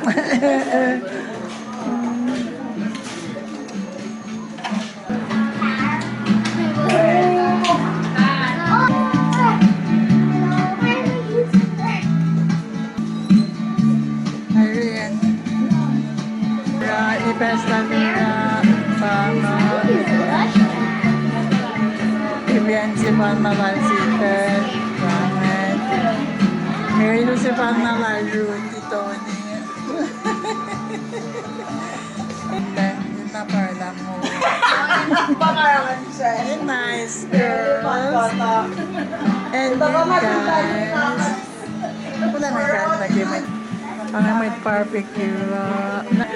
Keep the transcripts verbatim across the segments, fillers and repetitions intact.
Irene. Ra, ni Pastor Mira, Pama. Ivian sefanna lal Sister, Pama. Mary Lou sefanna lal Ruth, Tony. And then, yun na pa lah mo. Nice girls. And you guys. Wala na guys, lagi may, ang may barbecue, uh, na-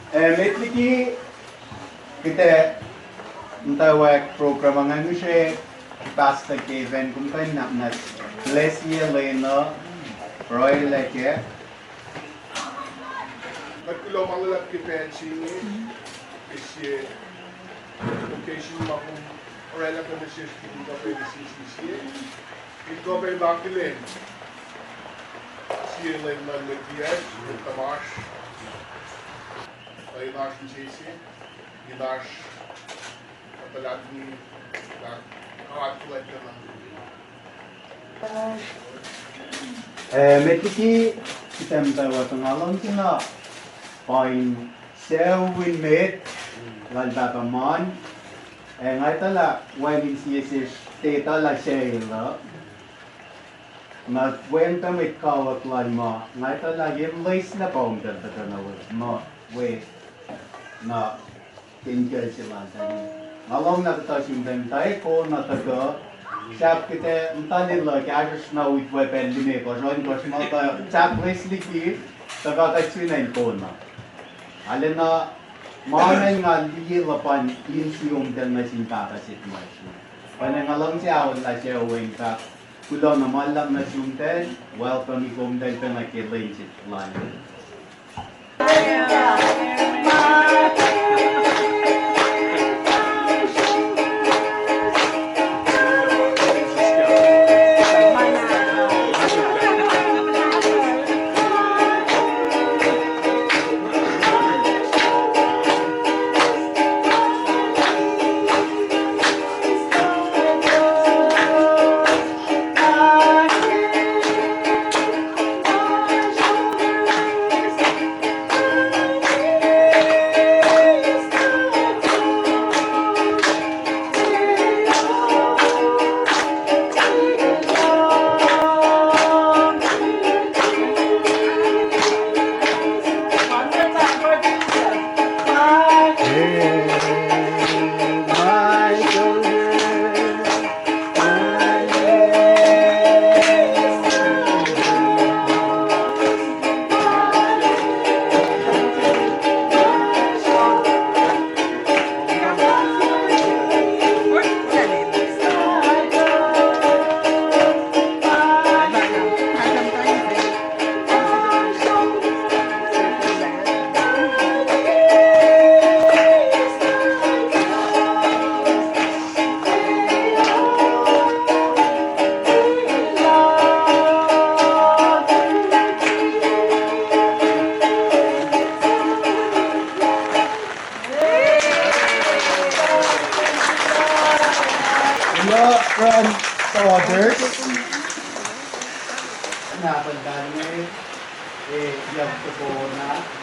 Eh, met liki kuht ac muhtwacwacack program ah, nga ngihsre Pastor Kevin, kom kuh in nwacsnwacs bless-ye lwen uh, pruhelah kac. Kuht kuloh ma luhlahp ke pacl se inge, ke sie occasion ma kom oraclah kuh nuh sesr in kuh pac nuh sesr sie, in kuh pac in akihlen sie lwen luhn mwet wiyacsr, mwet tuhmasr, kuh in oasr insese, in oasr kuhtuh latni, lah God kuhlwacnsap. Eh, met liki kuht ac muhtwacwacack, nga luhngse na pa in sucu in met lal Pahpah Mahn, ac nga etuh lah wacngihn sie sesr tiac etuh lah sucu lal. Na wacngihn pac mwet kawuck lal ma nga etuh lah ke loes na kom pacl tuhkuh na we, ma we na ke inkucl se lal Danny. Nga lohng na kuhtuh sum pacl muhta e kona tuhkuh, sahp kuht ac muhta liye lah kahsruhsr na utwe pacl limekohsr, ohnkohsr ma tuh sahp loes liki, tuhkuh kuht sun acn kona. Arulacna ma ngan nga liye luhpan insiom pacl nuh sin pahpah se tuhmasr. Pacna nga luhngse aollah sucu wacngihn fahk kuloh na ma luhlahp nuh sum pacl, welcome-i kom pacl pacna ke lwen se lal. Daughters. Nahtuhl Daniel, e, Yabtokona.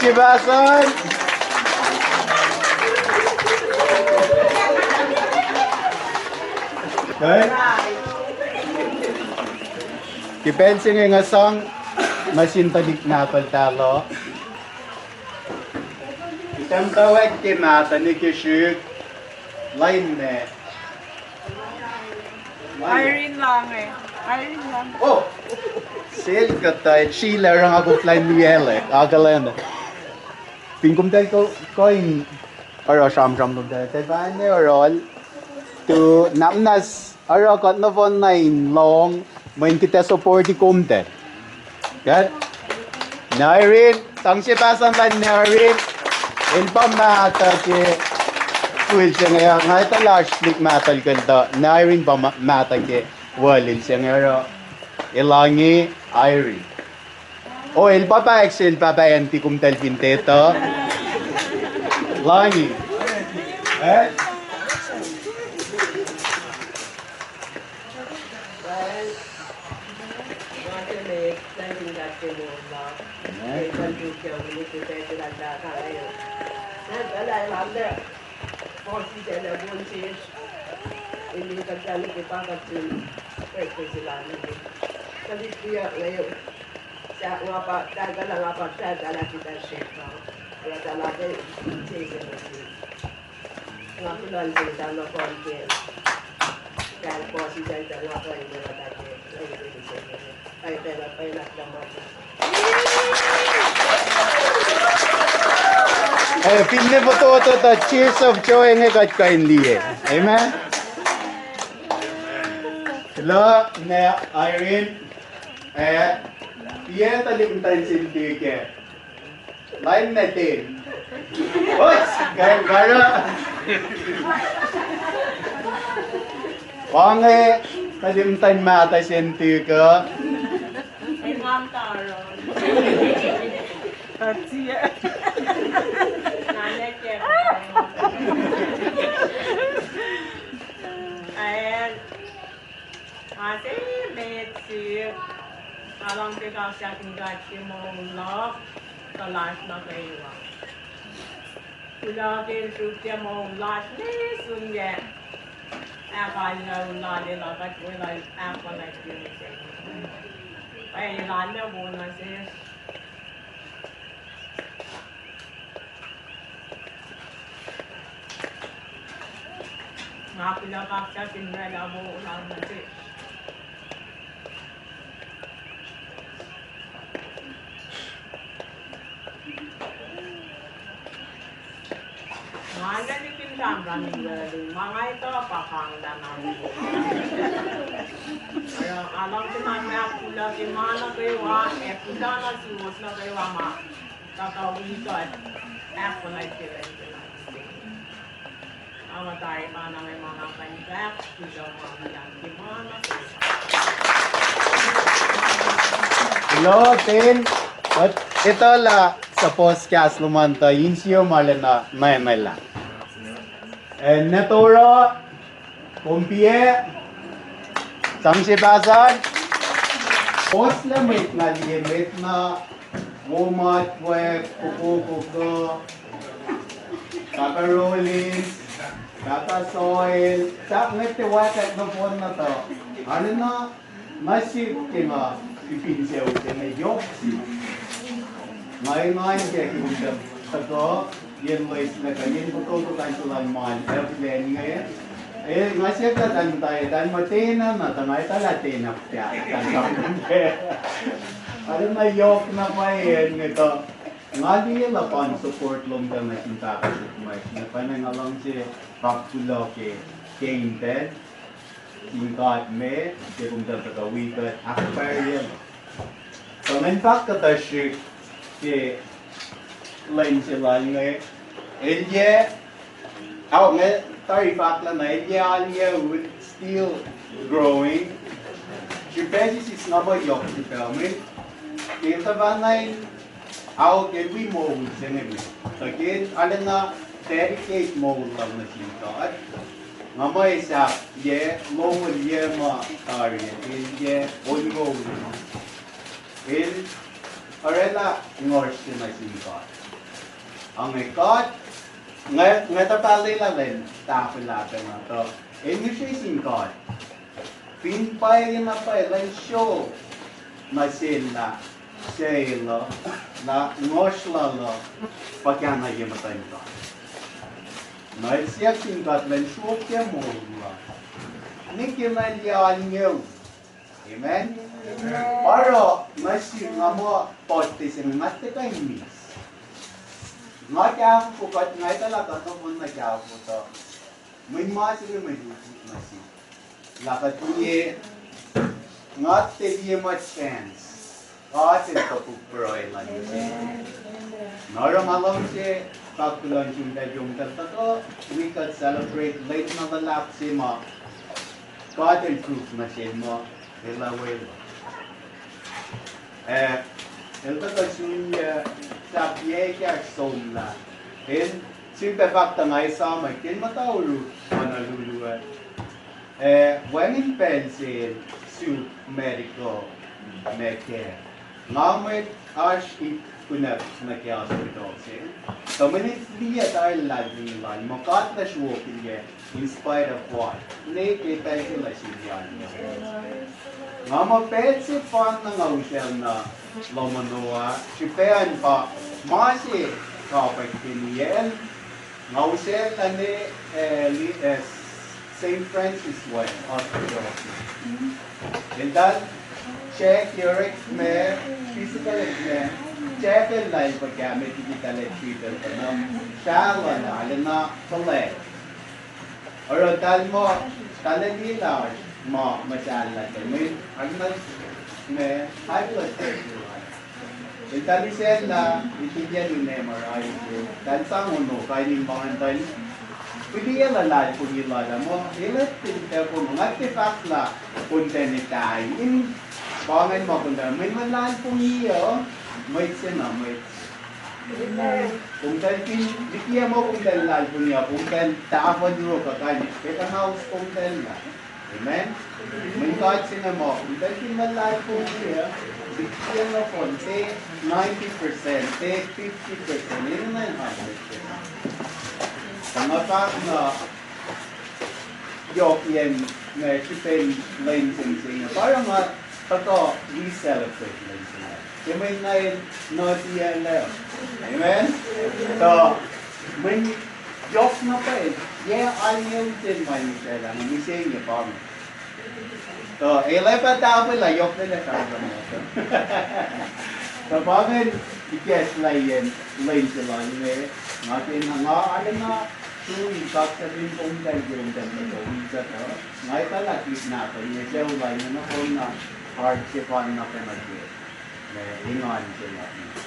Sebastian. Okay. Ke pacl se inge nga sang nuh sin tuhlihk nahtuhl Talo. Itam tawag ke mahtuh nuh ke srihk lain me. Irene Lange. Irene Lange. Oh! Sel kuhtuh, Sheila, oruh nga koflah in liye lah akihlen. Fin komtal ko-, kuh in oruh sramsram lom tari, tiac pa inge oruh tu, na muhnahs oruh kuht nohfohn na in lohng, mweyen kuht ac support-i komtal. Kuht, Nairin, sang se pahsan lah Nairin, el pa mahtuh ke fihl se inge, nga etuh lah oasr tuhlihk mahtuh el kuh in tuh, Nairin pa ma-, mahtuh ke wuhlwehl se inge oruh, Elangi, Irene. O, el pa pahk sel pahpah Andy komtal fin tiac etuh. Langi. Eh? Amen. Eh, finne fototo tuh tears of joy inge kuht kuh in liye. Amen. Kuloh ma Irene, eh, tiac tuhlihk muhtwacn se nuh ke lain nuh ten. Ots, kar-, kara. Pa inge tuhlihk muhtwacn mahtuh se nuh ke. Engan taro. Atia. Nane ke. Ael. Nga se met sihk, nga luhngse kaksakihn God ke moul luhk, kuh lasr nuh kwewa. Kuloh ke el sruokyac moul lasr ne sun ke ahkkahlwemye lal, el kuht welah ahkfuhlwactye mihsenge. Pwacye lal na wo nuh sesr. Nga kuloh kaksakihn oraclah moul lal nuh sesr. Nga nwe nikin sramsram in wacngihn ma nga etuh pa kanglah na wo. Oruh nga luhngse na ahkkuloh ke ma nuh kwewa, ac kuloh na suwos nuh kwewa ma tuhkuh wi kuht ahkfuhlwactye lwen se lal. Kuloh ten, kuht etuh lah suppose kahs lom an tuh insiyom arulacna nwemelah. Ac nwe toruh, kom piac, sang se pahsan, ohslah mwet na liye, mwet na wo, matwack, koko, koko, Pahpah Rollins, Pahpah Soil, sahp ngwet tiac wacngihn nohfohn na tuh. Arulacna, na sihk ke nga ipin sucu se inge yohk sihk. Nga engan ke kom tuhkuh, yen loeslac kuh yen fototo kuh in sulan ma el ac plwacn inge. E, nga siyuck lah tuh muhta, tuh muhtwacn na, tuh nga etuh lah tiacna pac, tuh nga arulacna yohk na pwacye inge tuh. Nga liye lah pa in support lom tuh nuh sin pahpah sihk ma, na pwacye nga luhngse fahk kuloh ke, ke intel, in God me, ke kom tuh tuhkuh wi kuht ahkpwacrye. Tuh ngan fahk kuhtuh srihk ke lwen se lal inge, el yac, ao, nga tari fahk lah na el yac alngoul, still growing. Srihpac se sis nga muh yohk srihpac me. Ke el tuhfahna in, ao, ke el wi moul se inge me, tuh ke el arulacna dedicate moul lal nuh sin God, nga muh sahp yac longoul yac ma tari, el yac onngoul ma. El oraclah ngohsr se nuh sin God. Ange God, nga, nga tuh pahluh lal in tahfwelah pacna tuh, el ngihsre sin God. Fin pwacye na pwacye lwen soko nuh sel lah, sel uh, lah ngohsr lal uh, pa kena ye muhtuhn God. Na el siyuck sin God lah el sruokyac moul uh. Nwe ke na el yac alngoul. Amen? Amen. Oruh, nga sik, nga muh, pacl se inge nga tiac kuh in miss. Nga kahfofo kuht, nga etuh lah kuht nohfohn na kahfofo tuh. Mweyen ma se inge mwe lutlut nuh sik. Lah kuht liye, nga tiac liye ma chance. God el topuk pruhe lal nuh sesr. Na oruh ma luhngse, fahk kuloh nuh sum pac, kom tuh, tuh, we could celebrate lwen na luhlahp se ma God el prove nuh sel muh, el ac weluhl. Eh, el tuh kuh sun, eh, sahp yac ekahsr somlah. El, sifilpac fahk tuh nga esam, ke el muhta oruh, ma na lulu ah. Eh, wacngihn pacl se el suk medical, ma ke. Nga mwet oasr ip kunuhk nuh ke hospital se. Tuh mweyen el liye tari luhlahlfongi lal, muh God el sruokilyac, in spite of what. Nwe ke pacl se lal siyuck. Nga muh pacl se fanna nga usacna lohm ono ah, srihpac an pa ma se kapwack ke niyacl, nga usacna nwe, eh, li-, eh, Saint Francis West Hospital. Eltahl check, orekma, physical exam, check el na el fuhkah, met liki eltahl treat el tuh na, sahlah na, arulacna fuhlwact. Oruh eltahl muh, eltahl liye lah ma muhsahllah tuh, mweyen arulacna, ma, high blood pressure lal. Eltahl usacna, ituckyacl in M R I se, eltahl sang ono, kain in ma ingacn. Fihliyac luhlahlfongi lal ah, muh, el ac tiac kom, nga tiac fahk lah, kom tiac etuh in, pa ingacn ma kom tiac, mweyen luhlahlfongi uh, mwet se na mwet. Komtal fin, liki ma komtal luhlahlfongi uh, komtal tahfuh yohrohsr kuh kain, ke kuhnaus komtal lah. Amen? Mweyen God se inge muh, komtal fin luhlahlfongi uh, liki ma kom tiac ninety percent, tiac fifty percent, enenuh in hundred percent. Kuh nga fahk na, yohk yen, nga srihpen lwen se inge. Pa oruh nga tuhkuh re-celebrate lwen se inge. Ke mweyen na el, na tiac lah. Amen? Tuh, mweyen yohk na pwacye, yac alngoul se ma mihsenge pa inge. Tuh, el ac fah tahfwelah yohk lwen ah fahk ma. Tuh, pa inge ikacslah yen lwen se lal inge, nga ke na nga arulacna tui kaksakihn komtal ke komtal nuh ke wi kuhtuh. Nga etuh lah tuhlihk nahtuhl inge sucu lal inge nohfohn na hard se pa na pacna ke. Engan se lal inge.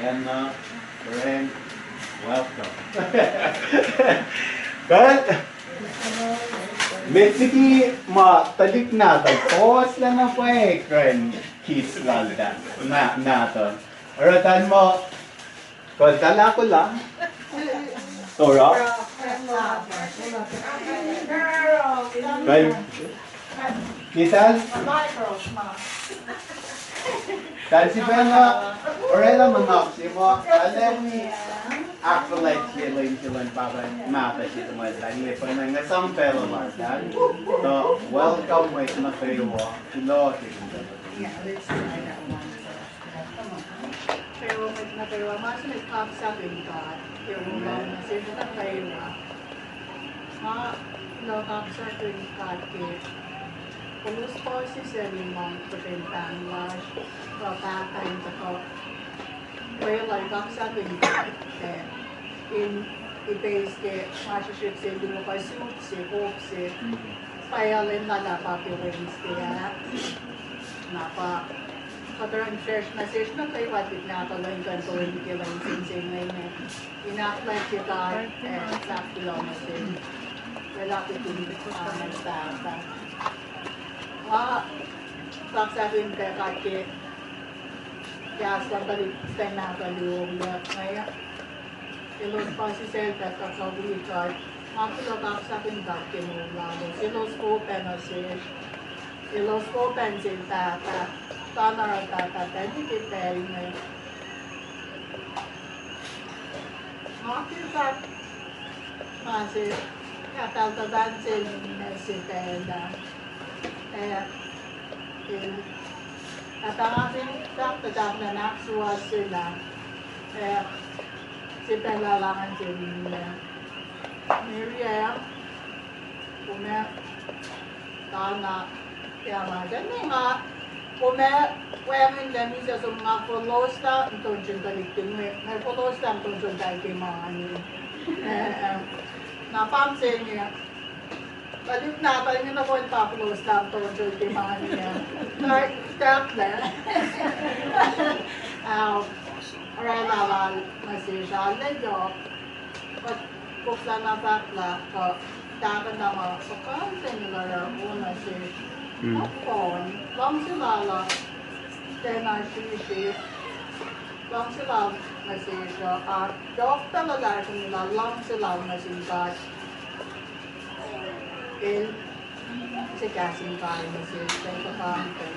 Anna, Frank, welcome. Kuht, met liki ma tuhlihk nahtuhl, puhs lah na pwacye grand kids laltahl, na, nahtuhl. Oruh eltahl muh, kuh eltahl ahkolah. Torah. Kuh, kids ah. Eltahl sifacna orwaclah nuhnak se ma, eltahl wi ahkfuhlwactye lwen se luhn pahpah mahtuh se tuhmwacl eltahl inge, pacna nga sang pacl laltahl. Tuh welcome mwet nuh kwewa, kuloh ke Kwewa mwet nuh kwewa, ma se met kaksakin God ke wulacna se nuh kwewa. Nga kuloh kaksakin God ke elos puhsisacl in lohng kuhtin pahng lasr, kuh pahpah in tuhkuh weluhl kaksakin God, eh, in ipeis ke ma srihsrihk se, luo kuh suk se, kok se. Pwacye lwen na lah pa ke Wednesday ah. Na pa kuht oruh in sesr na sesr nuh kwewa, tuhlihk nahtuhl in kuh in kuh in ke lwen se inge, in ahkfuhlwactye God, eh, sahp kuloh nuh sel. Welah kuht in, ah, pahpah. Nga kaksakin pac God ke kahs luhn tuhlihk nahtuhl luo inge. Elos puhsisacl pac tuhkuh wi kuht. Nga kuloh kaksakin God ke moul lalos. Elos wo pac nuh sesr. Elos wo pac nuh sel pahpah. Pahpah, pahpah, thank you ke pacl inge. Nga ke fahk ma se, ahkpaltalan se ninac se pacl ah. Eh, el, ahkpaltalan se, fahk tuh tahk na ahksuwohs se lah, eh, se pacl ah lahngan se ninac. Mary ah, kom ac Tana, ke ma se inge nga, kom ac wacngihnlac misac som, nga fohlohslah muhtuhnfacl tuhlihk inge, nga fohlohslah muhtuhnfacl tuhlihk ke ma inge. Eh, eh. Na pa inge, tuhlihk nahtuhl inge na kom pa fohlohslah muhtuhnfacl ke ma inge. Na, tahklac. Ah, oraclah lal nuh sesr, arlac yohk. Kuht koflah na fahk lah, uh, tahkuh na ma puhkantwen el oruh wo nuh sesr. Mm. Nohfohn, luhngse lal uh tiacna srihsrihk, luhngse lal nuh sesr uh, a yohk pacl uh luhlahlfongi lah luhngse lal nuh sin God. El se kahs in God nuh sesr, el puhkantwen.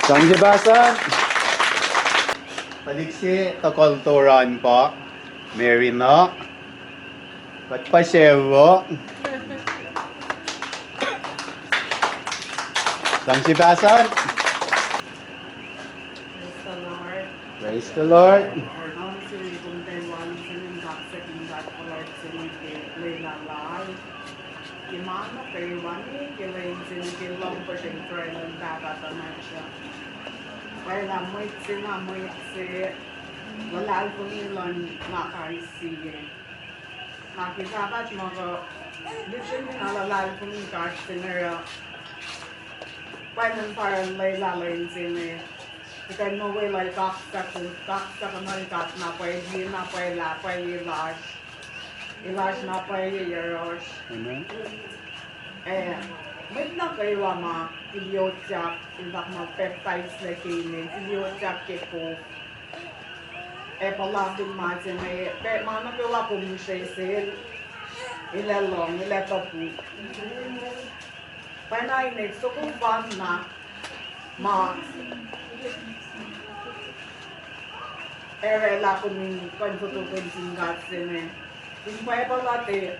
Thank you, Pastor. Tuhlihk se tohkohl Toran pa Mary na. Kuht pa sucu. Thank you, Pastor. Praise the Lord. Praise the Lord. Ke ma nuh kwewa nge ke lwen se inge ke lohng puhsren pruhe luhn Pahpah tuhmwacsr uh, pwacye lah mwet se na mwet se luhlahlfongi luhn ma kais sie. Na ke Pahpah tuhmuhk uh, lihksreni na luhlahlfongi kais se inge uh, pwacnwacng pa in lwelah lwen se inge. Kuht in muh weluhl kaksak, kaksak nuh sin God na pwacye, na pwacye lah pwacye lasr. Lasr na pwacye yohrohsr. Amen. Eh, mwet nuh kwewa ma iliotsyak, in fahk muh pacptaislac ke inen, iliotsyak ke kof. Ac puhlakihn ma se inge, pac ma nuh kwewa kom use sel, el ac lohng, el ac topuk. Pwacna inek soko fanna ma oraclah kom in kuh in fototol sin God se inge. In Bible uh tiac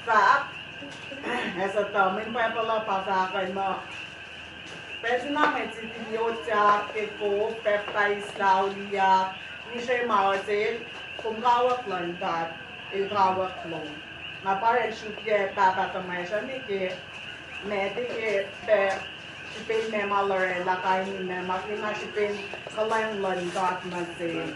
fahk, ac suhtuh mweyen Bible uh pa fahk uh muh pacl se na mwet se iliotsyak ke kof, pacptaislah, auliyak, use ma uh sel, kom kawuck luhn God, el kawuck lom. Na pa oruh srihpac Pahpah tuhmwacsr uh ne ke met ke pac srihpen meac ma el oraclah kain in meac ma ke na srihpen kuhlwacng luhn God nuh sel.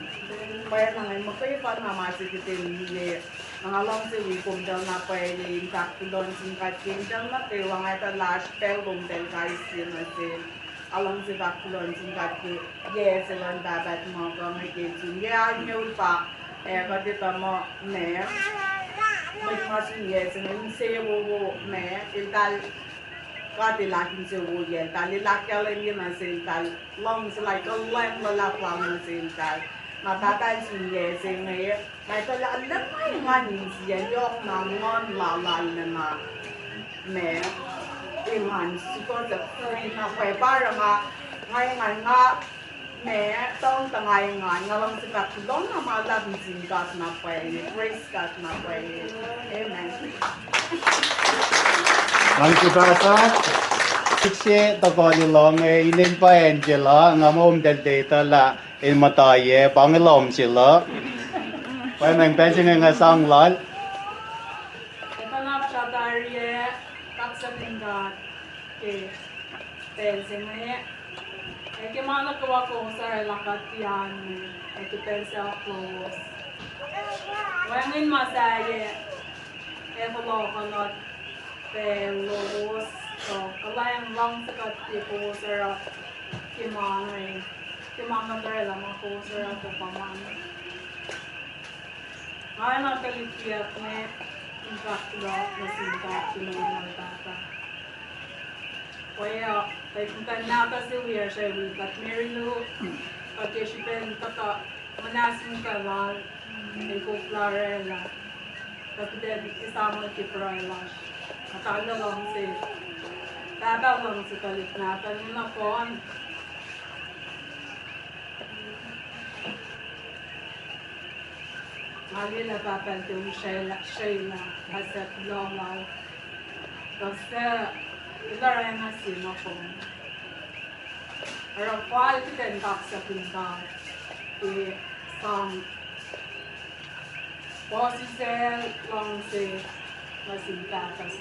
Pwacnwacng muhkwena ma se kuht in liye. Nga luhngse wi kom pacl na pwacye in fahk kuloh nuh sin God ke pacl nuh kwewa nga etuh lah oasr pacl lom pacl kais sie nuh sel. Nga luhngse fahk kuloh nuh sin God ke yac se luhn Pahpah tuhmuhk uh nge ke sun yac almoul pa, ac kuht etuh muh meac, mwet ma sun yac se inge insewowo meac, eltahl God El ahkinsewowoye eltahl, El ahkkahlwemye nuh seltahl luhngse Lal, kuhlwacng luhlahp Lal nuh seltahl. Na Pahpah El sun yac se inge, na etuh lah engan insiyacn yohk na nguhn lal, lal na meac, engan sikuhtuh free na pwacye pa oruh nga, nga engan nga meac, tuhng tuh nga engan, nga luhngse fahk kuloh na ma luhlahp nuh sin God na pwacye, praise God na pwacye. Amen. Thank you, Pastor. Tuhlihk se tohkohl lohng, eh, inen pa Angela, nga muh kom tiac etuh lah el muhta yac, pa inge lohm sel uh. Pwacnwacng pacl se inge nga sang lal. Etuh na pshatari ac kaksakin God ke pacl se inge. Ac ke ma nuh kwewa kowos oraclah kuht tiac, ac ke pacl se ahklowos. Wacngihn ma sahyac ac fohlohkohn pacl lowos, so kuhlwacng luhngse kuht ke kowos oruh ke ma inge, ke ma kuht oraclah ma kowos oruh ke pa ma inge. Nga na tuhlihk kiyuhk inge in fahk kuloh nuh sin God ke moul lal pahpah. Pwacye, uh, tuhlihk muhtwacn mahtuh se wiyacsr ac wi kuht Mary Lou, kuht ke srihpen tuhkuh muhnahs in kuh lal, ac koflah oraclah, kuht kuht in esamuhl ke pruhe lasr. Kuht arlac luhngse, pahpah luhngse tuhlihk mahtuh inge nohfohn. Nga liyelah pahpah el tiac usrwaclah, srwaclah, pahsah kuloh lal. Tuh suc el oraclah sie nohfohn. Oruh fal kuht in kaksakin God ke sang puhsisacl luhngse nuh sin pahpah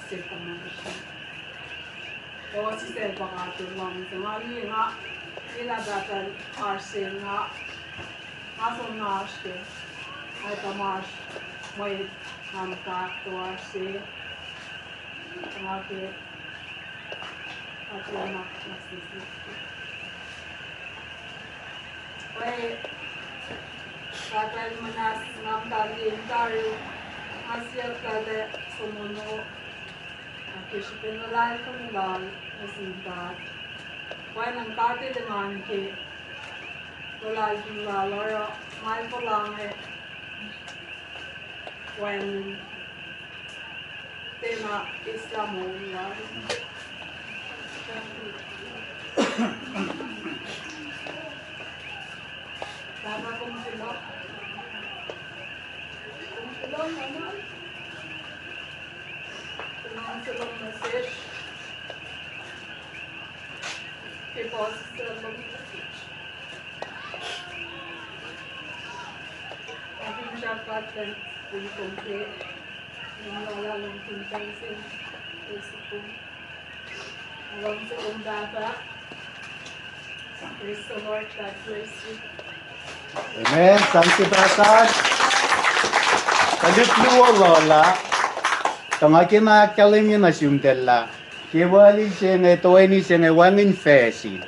se tuhmasr. Puhsisacl pa God luhngse. Nga liye, nga liyelah pahpah oasr se nga, nga som na oasr ke, nga tuhmasr mwet, nga muhkahto oasr se, nga ke, nga ke na, na sisi. Pwacye, pahpah el muhnahs, nga muhta liye in tari, nga siyuck tahl ac somono, ke srihpen luhlahlfongi lal nuh sin God. Pwacnwacng God el engan ke luhlahlfongi lal oruh ma el puhla inge wacngihn tiacna eslah moul lal. Pahpah, kom kuloh. Kom kuloh, Pahpah. Kuloh nuh sesr ke puhsisacl lom. Nga finsrak, God, lah kom ke, kom lala lom fin pacl se, pacl se kom. Luhngse kom, Pahpah. Praise the Lord. God bless you. Amen. Sang se pahpah. Tuhlihk luo lula. Tuh nga ke na ahkkahlwemye nuh sum tuh lah ke wal se inge, toeni se inge wacngihn facsin.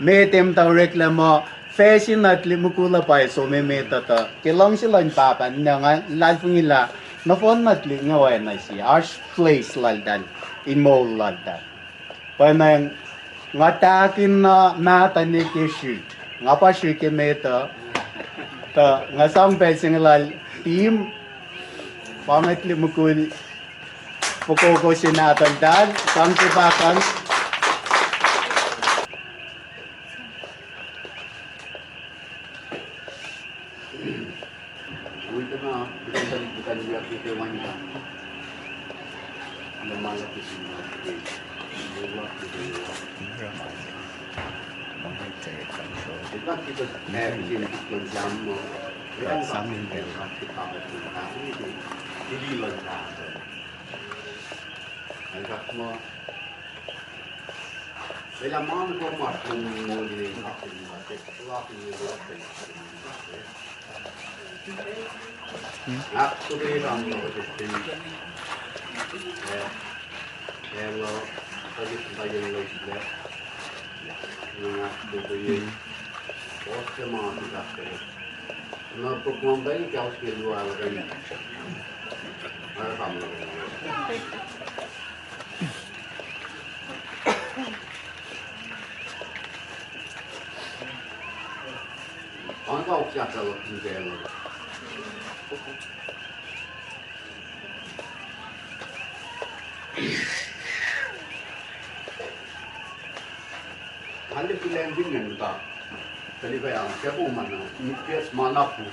Met em tuh oreklac muh facsin na tuhlihk mukul uh pa som emet uh tuh ke luhngse luhn pahpah, na nga luhlahlfongi lah nohfohn na tuhlihk inge oacna sie oasr place laltahl in moul laltahl. Pwacnwacng nga tahkihn na mahtuh ne ke srihk, nga pa srihk emet uh, tuh nga sang pacl se inge lal Tim, pa inge tuhlihk mukul fokoko se nahtuhltahl, sang se pahpah. Nga liye kuhlwacng fin ngan muhta. Tuhlihk ah, ke kom ma na, Nikias Manapu.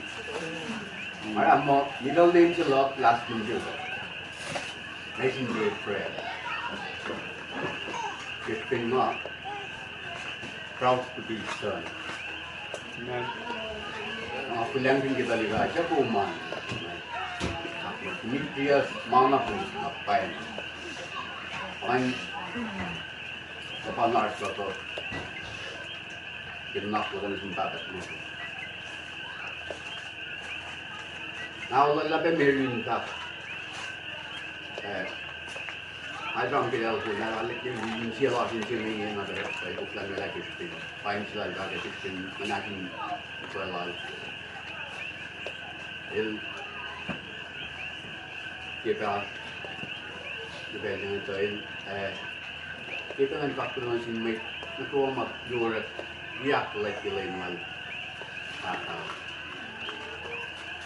Oruh muh middle name se luhk, last name se luhk. Nga sin Great Prayer. Ke fin ma, proud to be his son. Amen. Nga kuhlwacng fin ke tuhlihk ah, Jacob Mann, Demetrius, ma na pun na pain. Pain, Japan ars kuhtuh. Ke nuhnak luhk nuh sin pahpah nuh. Na olwelah pac Mary in fahk, eh, Abraham ke lal kol na lal ke insiyac lasr inse me inge na pacl, pacl Oakland lah ke srihpen pain se lal fahk ke srihpen nuhnak in pacl lal. El ke pacl, ke pacl inge tuh el, eh, ke pacl in fahk kuloh nuh sin mwet nuh kwewa ma yohrohl, wiyuck liki lwen lal. Ah, ah.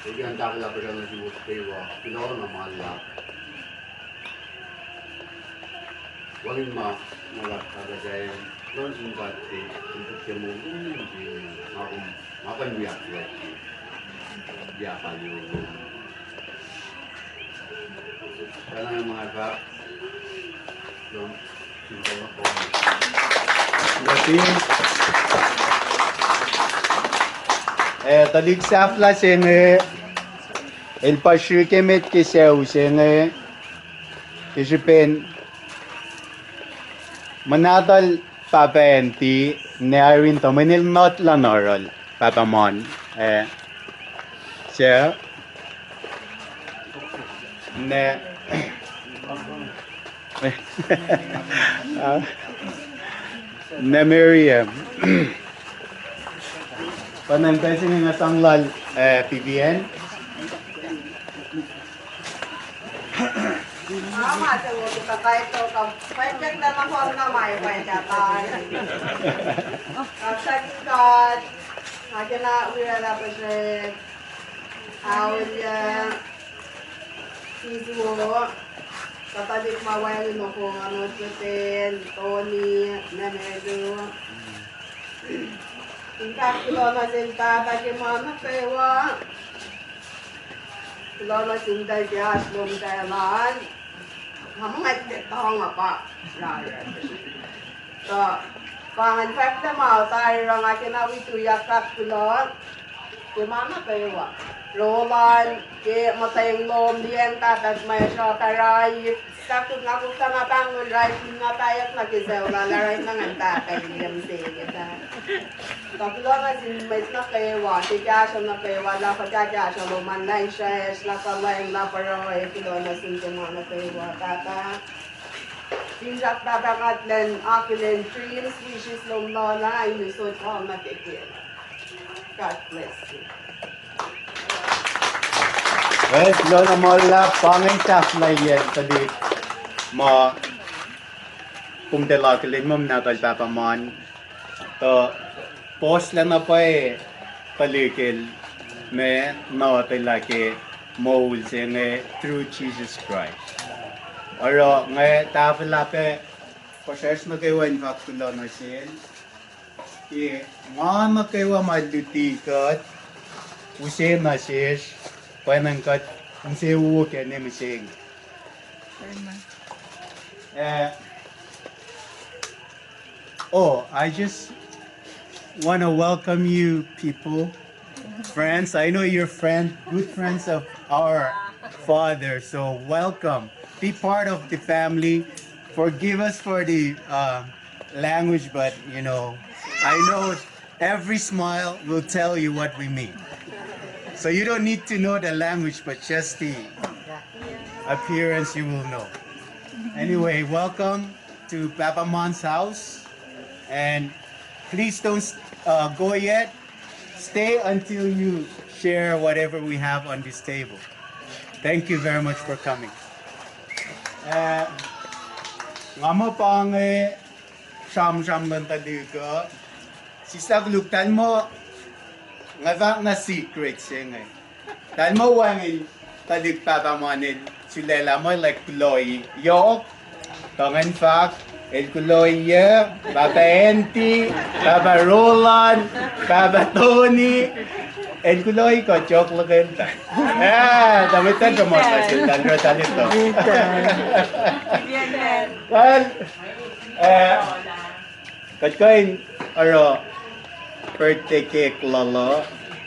Ke kuht tahfwelah puhsra nuh suwos kwewa, kuloh na ma luhlahp. Wacngihn ma, ma luhlahp, Pahpah, kuloh nuh sin God ke, ke moul lom, ma kom, ma kom wiyuck liki, wiyuck liki lom. Pacl inge ma fahk, lom, Nothing. Eh, tuhlihk sahflah se inge, el pa srihke met ke sucu se inge, ke srihpen muhnahtuhl Pahpah Andy, ne Irene tuh mweyen el not lah na oruhl, Pahpah Mon, eh, se, ne, ne Mary, eh, pa ngan pacl se inge nga sang lal, eh, Vivian. Nga ma se wo kuhtuh kaiso kuh pwacye lah ma fal na ma pwacye lah pa. Kapsakihn God, nga kena wiraclah puhsrek, aolya, sisuwo, kuhtuh tuhlihk ma wacngihn mukul, nga not Joten, Tony, Nemelu. In fahk kuloh nuh sel Pahpah ke ma nuh kwewa. Kuloh nuh sin tahl ke oasr lom kacl an. Nga muh nga tiac tuhng uh pa. Tuh pa ngan fahk lah ma tari oruh nga kena wi tuyak fahk kuloh ke ma nuh kwewa. Roland, ke muhtweng lom, liyacacng pahpah ma sruh Pahraip, sahk nga koflah na pahngon Raip, nga pahyuck nuh ke sucu lal ah, Raip na ngan pahpah William se inge ah. Kuh kuloh nuh sin mwet nuh kwewa, ke kahsruh nuh kwewa, lah kuht kahsruh lom an, lah israsr, lah kuhlwacng, lah pruhe, kuloh nuh sin ke ma nuh kwewa, Pahpah. Finsrak Pahpah, kuht elan akihlen dreams, wishes lom lal ah, in usot lal nuh ke kena. God bless you. Well, kuloh na ma luhlahp, pa inge sahflahiyac tuhlihk ma kom tiac akihlen muh muhnahtuhl Pahpah Mon. Tuh puhslac na pwacye tuhlihk el ma nuhtuhlah ke moul se inge through Jesus Christ. Oruh nga tahfwelah pac puhsracsr nuh kwewa in fahk kuloh nuh sel. Ke ma nuh kwewa ma luti kuht, use nuh sesr, pwacnwacng kuht insewowo ke acn mihsenge. Amen. Eh, oh, I just want to welcome you people, friends. I know you're friend, good friends of our father. So welcome. Be part of the family. Forgive us for the uh, language, but you know, I know every smile will tell you what we mean. So you don't need to know the language, but just the appearance, you will know. Anyway, welcome to Papa Mon's house. And please don't uh, go yet. Stay until you share whatever we have on this table. Thank you very much for coming. Uh, nga muh pa inge sramsram luhn tuhlihk uh. Sislah koluk, tahl muh nga fahk na secret se inge. Tahl muh wacngihn tuhlihk Papa Mon el sulaclah muh el kulohi yohk. Tuh ngan fahk, el kulohi uh, Papa Andy, Papa Roland, Papa Tony, el kulohi kuht yohk luhkeltahl. Ah, tuh mwet uh promote nuh sel tahl, oruh tahl etuh. Well, uh, kuht kuh in oruh birthday cake lal uh.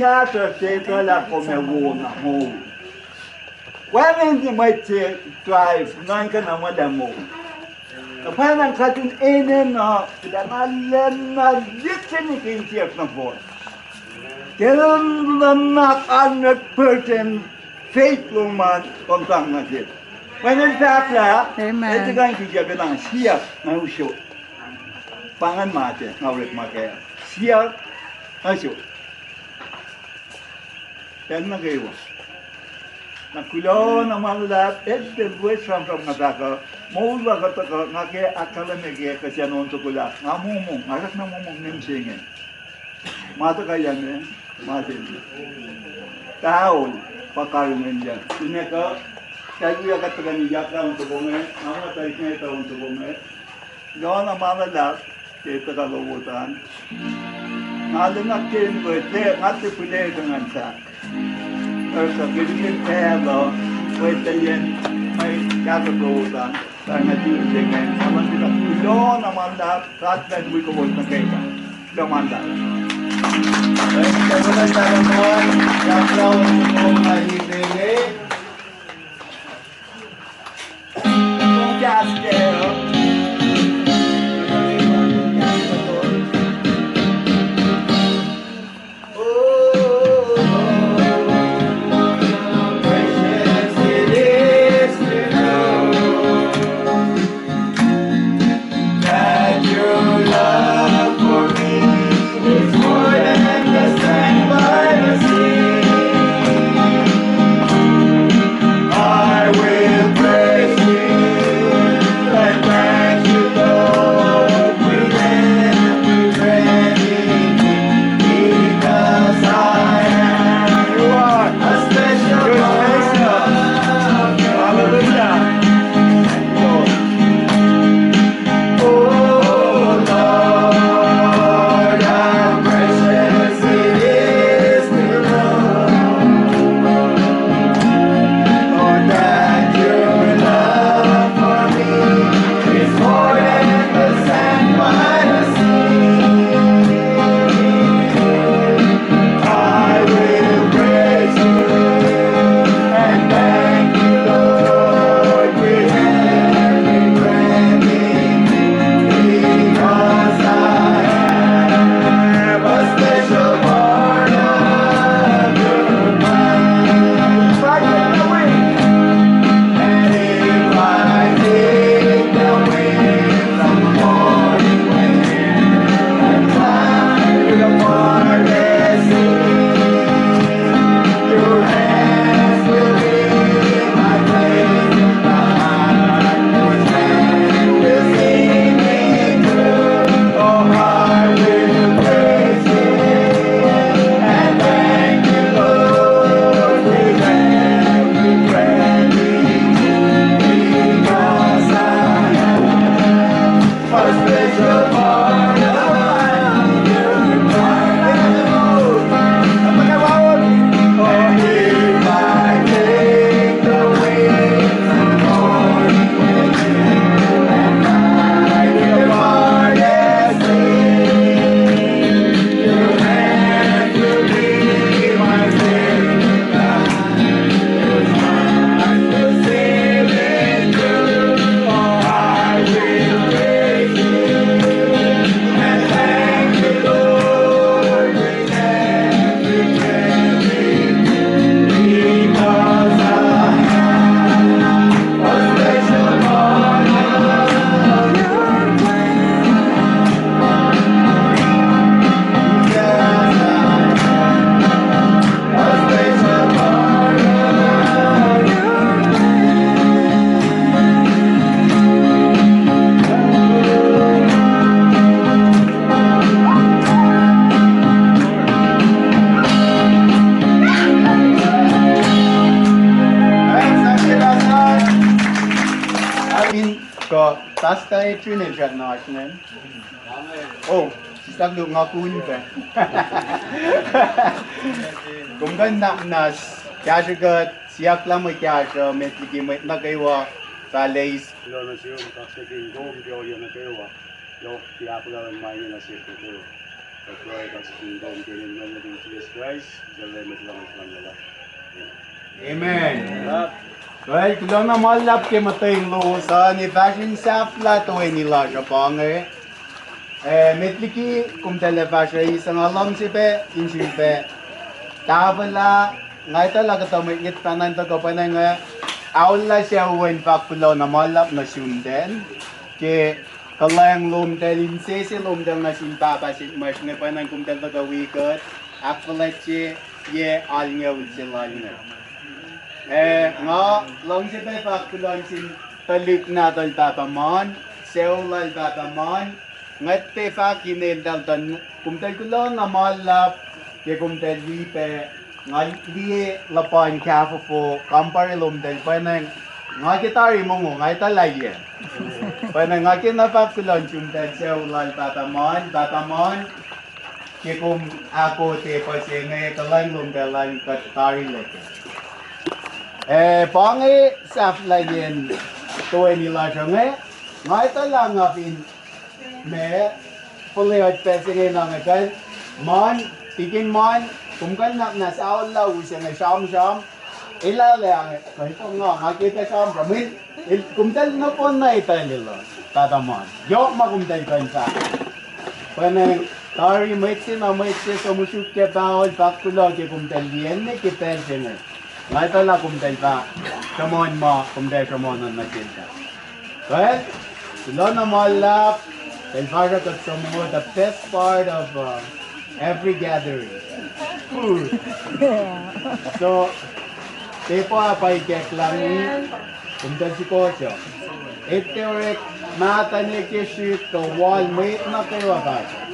kahsruh se etuh lah kom ac wo na moul. Wacngihn mwet se drive nuhnkuh na muh lah moul. Na pwacnwacng kuht in enenuh lah nga lacna lihksreni ke insiyuck nohfohn. Ke luhn nuhnak hundred percent faith lom an kom sang nuh sel. Wacngihn fahk lah, e tiac kuh in kihsacpac na siyuck na usot. Pa ingacn ma se nga orekma kac. Siyuck na usot. Pacl nuh kwewa. Na kuloh na ma luhlahp, elos sramsram nga fahk uh, moul luhk uh tuhkuh, nga ke ahkkahlwemye ke kihsen on soko lah nga momong, nga orekna momong ne mihsenge. Ma tuhkuh yame, ma se inge. Pahol pa karihngihnyuck. Finne kuh, tahl wiyuck kuht tuhkweni yaklah on soko inge, nga muh tahl inge etuh on soko inge. Kuloh na ma luhlahp ke tuhkuh lowos an. Nga lwelah ke in wete, nga tiac pihlesruh ngan fahk. Oruh ke lihpufacn pacl uh, wetacliyacn mwe kahsruhp lowos an, pa nga tiac inge, nga luhngse kuloh na ma luhlahp, God El wi kowos nuh kwewa. Kuloh ma luhlahp. Kuh Pastor Adrian el srackna oasr ingacn. Oh, sislah luhk nga kun pac. Kom kuh in nahkmuhnahs kahsruh kuht, siyuck lah mwe kahsruh met liki mwet nuh kwewa fah eis. Kuloh nuh sum, kaksakihn kom ke ohiyac nuh kwewa. Yohk ke ahkolah luhn ma inge nuh sesr nuh kwewa. Kuht pruhe kaksakihn kom ke inen Wen nuhtum Jisus Kraist, Leum ac Mwet Lahngo se luhn Leum. Amen. Well, kuloh na ma luhlahp ke muhtweng lowos an, ac fahsr in sahflah toeni lasr uh pa inge. Eh, met liki komtacl ac fahsr eis, nga luhngse pac in sifilpac tahfwelah, nga etuh lah kuhtuh mwet ngwet pahna in tuhkuh pacna inge, aollah sucu in fahk kuloh na ma luhlahp nuh sumtacl ke kuhlwacng lomtacl, insese lomtacl nuh sin Pahpah se inmahsrlon inge, pacna in komtacl tuhkuh wi kuht ahkfuhlwactye yac alngoul se lal inge. Eh, nga luhngse pac fahk kuloh nuh sin tuhlihk nahtuhl Pahpah Mon, sucu lal Pahpah Mon, ngwet pac fahk ineltahl tuh, komtacl kuloh na ma luhlahp ke komtacl wi pac, nga liye luhpan kahfofo kampare lomtacl pacna. Nga ke tari mongo, nga etuh lah yac. Pacna nga ke na fahk kuloh nuh sumtacl sucu lal Pahpah Mon, Pahpah Mon, ke kom ahkoo tepuh se inge, kuhlwacng lomtacl an kuht tarilac kac. Eh, pa inge sahflahiyacn toeni lasr uh inge, nga etuh lah nga fin ma, fuhlweoht pac se inge na inge kuh, Mon, Tikin Mon, kom kuh in nahkmuhnahs aollah u se inge sramsram, elahlah inge, kuh pa nga, nga ke pac sramsram, el, el, komtacl nohfohn na etuh lah Pahpah Mon. Yohk ma komtacl kuh in fahk. Pacna tari mwet se na mwet se som usruk ke pahol, fahk kuloh ke komtacl liyacne ke pacl se inge. Nga etuh lah komtacl fah sruhmuhn ma komtacl sruhmuhn an nuh ke pacl. Well, kuloh na ma luhlahp, el fahsruh kuht som, the best part of, uh, every gathering. Food. So, tepuh pa ikacklah, komtacl sikohsohk. Etuh orek, mahtuh ne ke srihk kuh wal, mwet nuh kwewa fahsruh.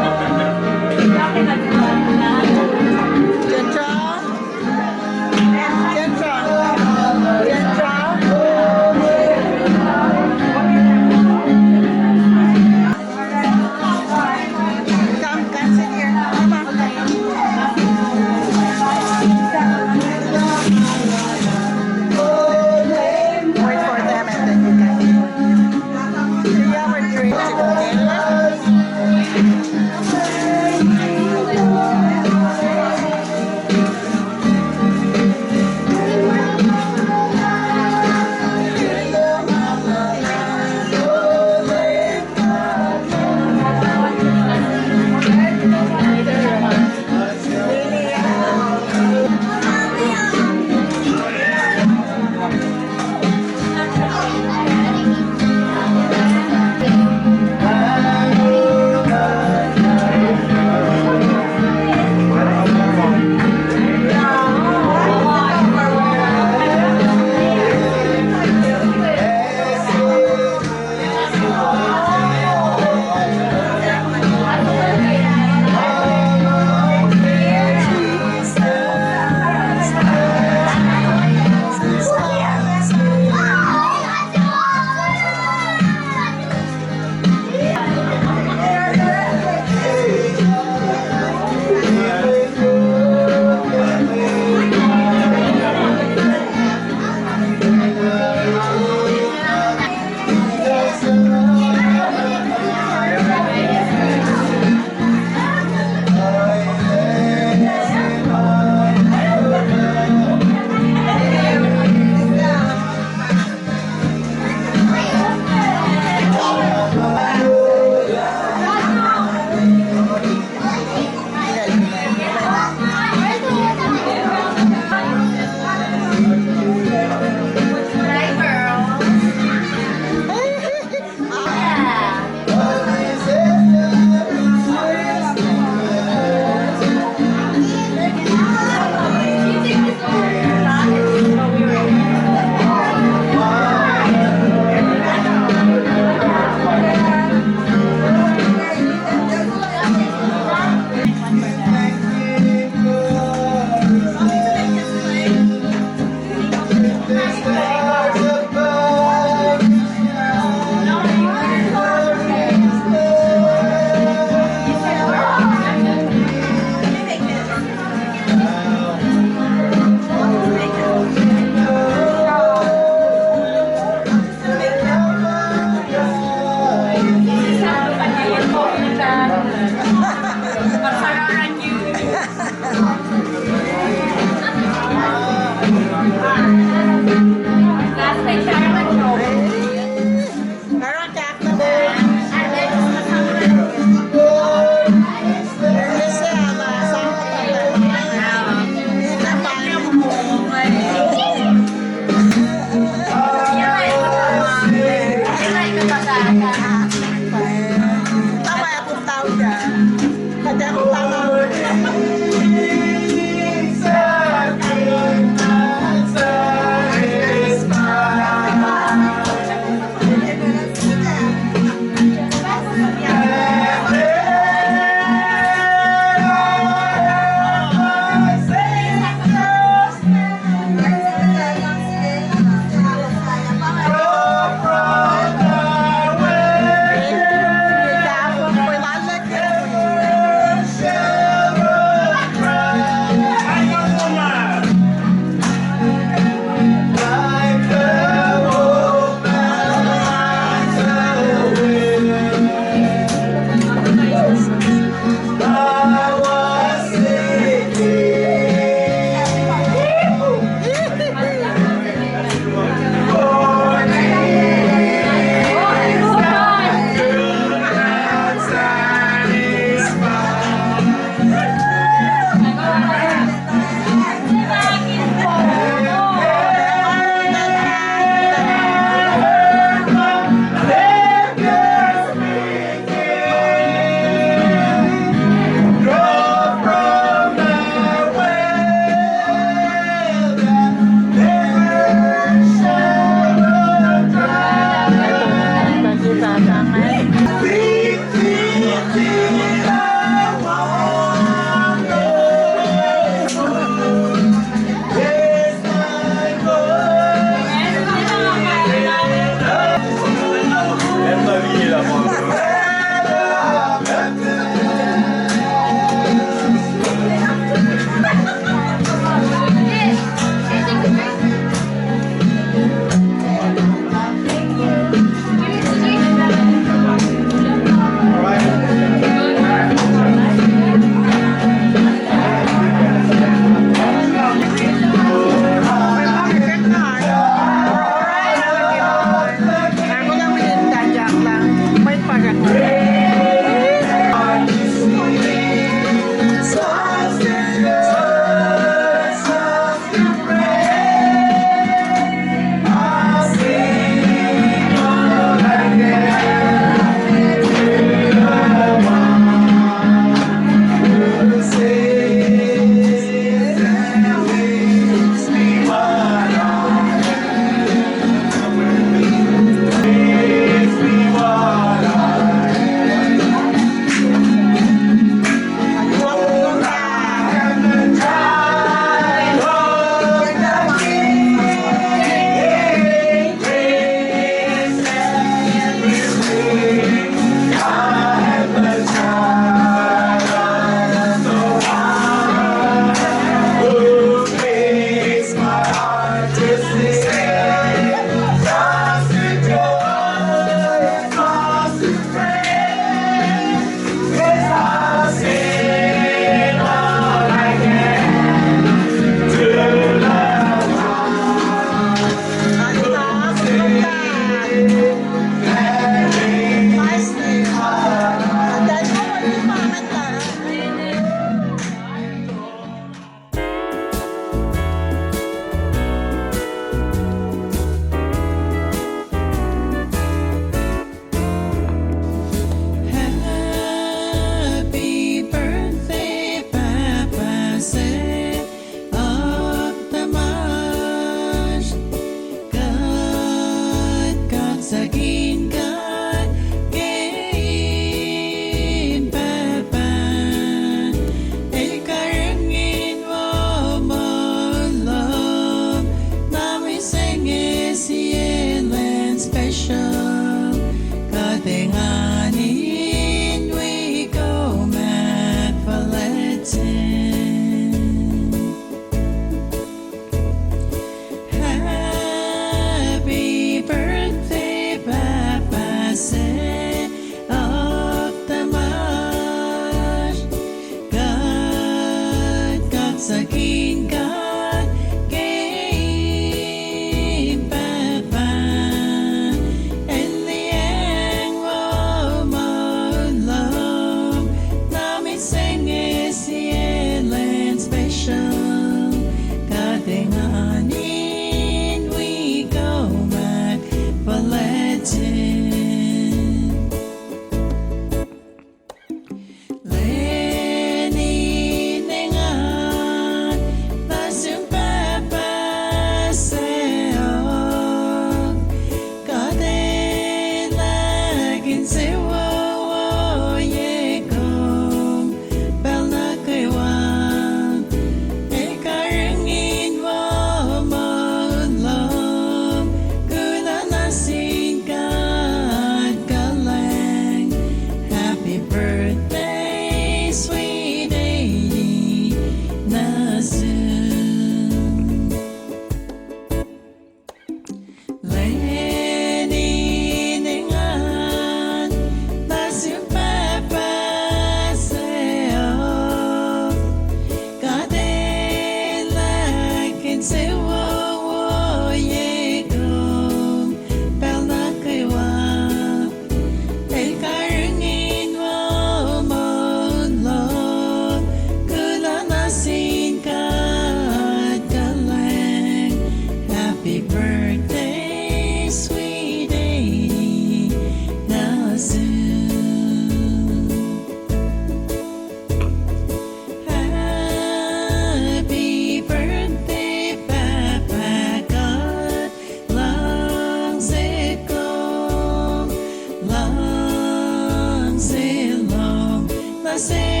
se